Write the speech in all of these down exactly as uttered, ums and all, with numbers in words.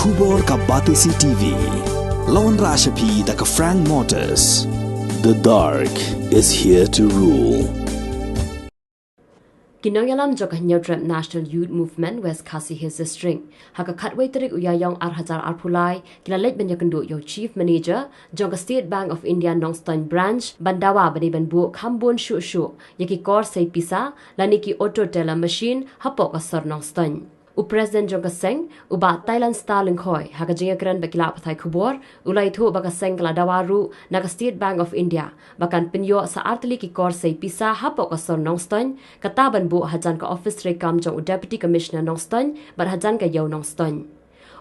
Khubor ka Batesi T V. Lawan Rashapi da ka Frank Motors. The dark is here to rule. Ki nongïalam jong ka Hynñiewtrep National Youth Movement West Khasi Hills District, ha ka khatwei tarik u Ïaïong ar hajar arphew lai, ki la leit ban ïakynduh ïa u Chief Manager jong ka State Bank of India Nongstoiñ Branch ban dawa ba dei ban buh kham bun shuh shuh ïa ki kor sei pisa lane ki auto teller machine hapoh ka sor Nongstoiñ. U President jong ka seng, u Bah Thailand Star Lyngkhoi, ha ka jingïakren bad ki lad pathai khubor, u la ïathuh ba ka seng ka la dawa ruh na ka State Bank of India ba kan pynïoh sa artylli ki kor sei pisa hapoh ka sor Nongstoiñ, kata ban buh hajan ka office treikam jong u Deputy Commissioner Nongstoiñ bad hajan ka Ïew Nongstoiñ.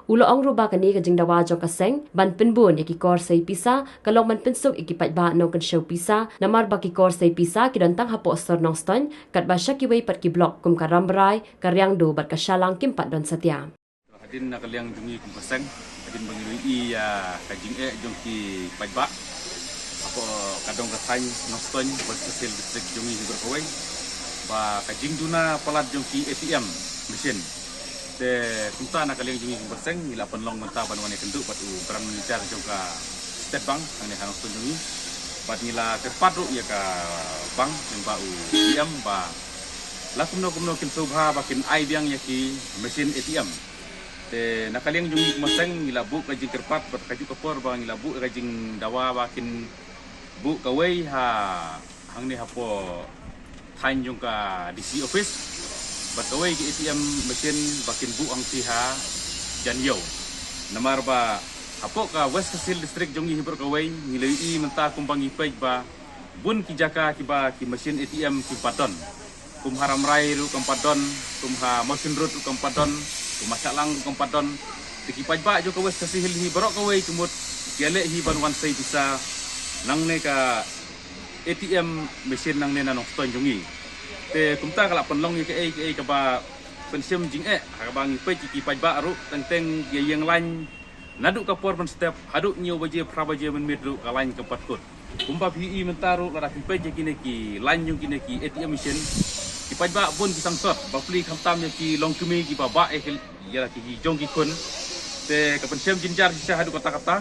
U la ong ruh ba kane ka jingdawa jong ka seng ban pynbun ïa ki kor sei pisa ka long ban pynsuk ïa ki paidbah nongkynshew pisa, namar ba ki kor sei pisa ki don tang hapoh sor Nongstoiñ, katba sha kiwei pat ki block kum ka Rambrai, ka Riangdo bad ka Shalang kim pat don satia. Hadien na ka liang jong ngi kum ka seng, hadien ba ngi ïohi ïa ka jingeh jong ki paidbah hapoh ka dong ka thaiñ Nongstoiñ, West Khasi Hills District jong ngi hi baroh kawei, ba ka jingduna palat jong ki A T M machine. Te kumta na ka liang jong ngi kum ka seng ngi la pynlong mynta ban wan ïakynduh bad u Branch Manager jong ka State Bank hangne ha Nongstoiñ jong ngi. Bad ngi la kyrpad ruh ïa ka bank, ïa ba u B M ba la kumno kumno kin sngewbha ba kin ai biang ïa ki machine A T M. Te na ka liang jong ngi kum ka seng ngi la buh ka jingkyrpad bad kajuh ka por ba ngi la buh ka jingdawa ba kin buh kawei ha hangne hapoh thaiñ jong ka D C office bad kawei ka A T M machine ba kin buh hangtei ha Jan Ïew. Namar ba hapoh ka West Khasi Hills District jong ngi hi baroh kawei ngi la ïohi mynta kumba ngi peit ba bun ki jaka kiba ki machine A T M kim pat don. Kum ha Rambrai ruh kam pat don, kum ha Mawshynrut ruh kam pat don, kum ha Shahlang ruh kam pat don. Te ki paidbah jong ka West Khasi Hills hi baroh kawei ki mut ki ïaleh hi ban wan sei pisa nangne ka A T M machine nangne na Nongstoiñ jong ngi. Te kumta ka la pynlong ïa kaei kaei kaba pynshim jingeh ha kaba ngi peit ïa ki paidbah ruh teng teng ïa ïeng lain naduh ka por mynstep haduh hynñiew baje phra baje mynmiet ruh ka lain kam pat kut. Kumba phi ïohi mynta ruh lada phi peit ïa kine ki lain jong kine ki A T M machine, ki paidbah bun ki sangsot, bapli khamtam ïa ki longkmie kiba bah ïa ki, ïa la ki jong ki khun. Te ka pynshim jynjar shisha haduh katta katta.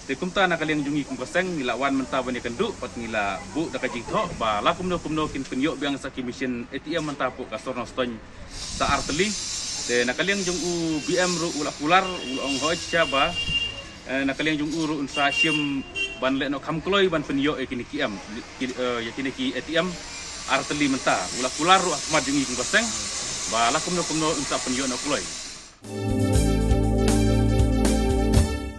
Te kumta na ka liang jong ngi kum ka seng ngi la wan mynta ban ïakynduh bad ngi la buh da ka jingthoh ba la kumno kumno kin pynïoh biang sa ki machine A T M mynta hapoh ka sor Nongstoiñ sa artylli. Te na ka liang jong u B M ruh u la kular, u la ong hooid shisha ba, eh, na ka liang jong u ruh un sa shim ban leh noh kham kloi ban pynïoh ïa kine ki em, ki, eh, ïa kine ki A T M artylli mynta. U la kular ruh ha khmat jong ngi kum ka seng ba la kumno kumno un sa pynïoh noh kloi.